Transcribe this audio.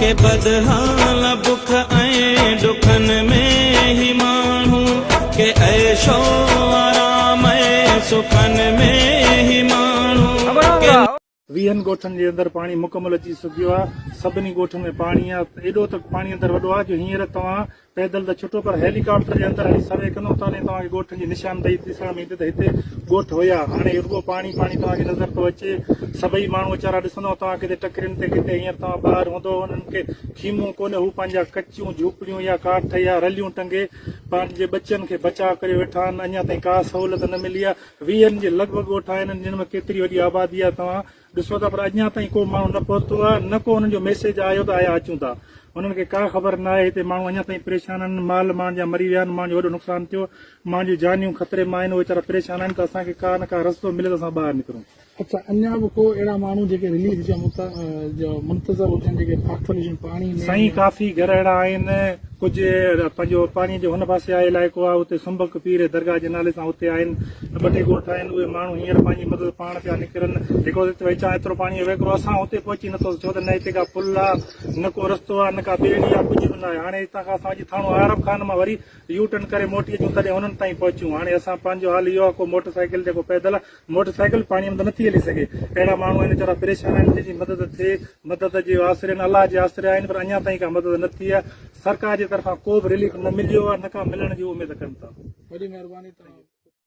ڪي بدحال بک ۽ ڏکن ۾ هي ماڻهو ڪي عيش و آرام ۽ سکن ۾ هي ماڻهو ڪي. ويهن ڳوٺن جي اندر پاڻي مڪمل اچي سگهيو آهي، سڀني ڳوٺن ۾ پاڻي آهي، ايڏو ته پاڻي اندر وڏو آهي جو هينئر توهان پيدل ته ڇٽو پر هيلي ڪاپٽر جي اندر هلي سروي ڪندو تڏهن توهان کي ڳوٺن جي نشاندهي ڏسڻ ۾ ايندي ته هتي ڳوٺ هيا، هاڻي رڳو پاڻي پاڻي توهان کي نظر ٿو اچي، سڀئي ماڻهو ويچارا ڏسندو توهان ڪٿي ٽڪرين تي ڪٿي هينئر توهان ٻاهر هوندو انهن کي خيمو ڪونهي هو پنهنجا ڪچيون جهوپڙيون يا ڪاٺ يا رليون ٽنگي پنهنجي ٻچن کي بچاء ڪريو ويٺا آهن، اڃا تائين ڪا سهولت نه ملي آهي. ويهن جي لڳ ڀڳ ڳوٺ آهن جن ۾ ڪيتري وڏي آبادي آهي توهان ڏسو ٿا پر اڃا تائين ڪو ماڻهو نه پهتو آهي نه ڪو انهن جو ميسيج آيو ته آيا اچون ٿا انهن کي ڪا خبر نه آهي هتي ماڻهو اڃا تائين پريشان آهن مال ماڻهن جا مري ويا آهن ماڻهن جو وڏو نقصان ٿيو ماڻهن جون جانيون خطري مان آهن اهي ويچارا پريشان آهن ته اسان کي ڪا نه ڪا رستو ملي ته اسان ٻاهر نڪرون. اڇا اڃا به ڪو اهڙا ماڻهو جيڪي رليف جا منتظر هجن جيڪي ڦاٿل هجن پاڻي ۾. سائين ڪافي گهر اهڙا آهن ڪجهه پنهنجو پاڻي جو هن پاسي آهي علائقو آهي اتي سنبڪ پير درگاهه جي نالي سان اتي آهن ٻه ٽي ڳوٺ آهن اهي ماڻهو هينئر پنهنجي مدد پاڻ پيا نڪرن هڪڙو ته ويچان ايترو پاڻي جو وهڪرو اسان اتي پهچي نٿو ڇو ته نه هتي ڪا پل آهي نه ڪو رستو آهي نه ڪا ٻيڙي آهي ڪجهه به ناهي هاڻي هتان کان اسان اڄ ٿاڻو عارب خان مان وري يو ٽرن ڪري موٽي اچون تڏهن هنن تائين پهچون هاڻي اسان پنهنجو حال اهو آهي ڪو موٽر سائيڪل تي ڪو پيدل موٽر سائيڪل پاڻي ۾ ته نٿي هلي سگهي. اهڙا ماڻهو آهن ويچارا پريشان آهن جن جي مدد ٿئي، مدد جي آسري آهن، الله جي آسري آهن پر اڃا تائين ڪا مدد نه ٿي آهي، سرڪار جي طرفان ڪو به رليف نه مليو آهي نه ڪا ملڻ جي اميد ڪن ٿا. وڏي مهرباني توهان.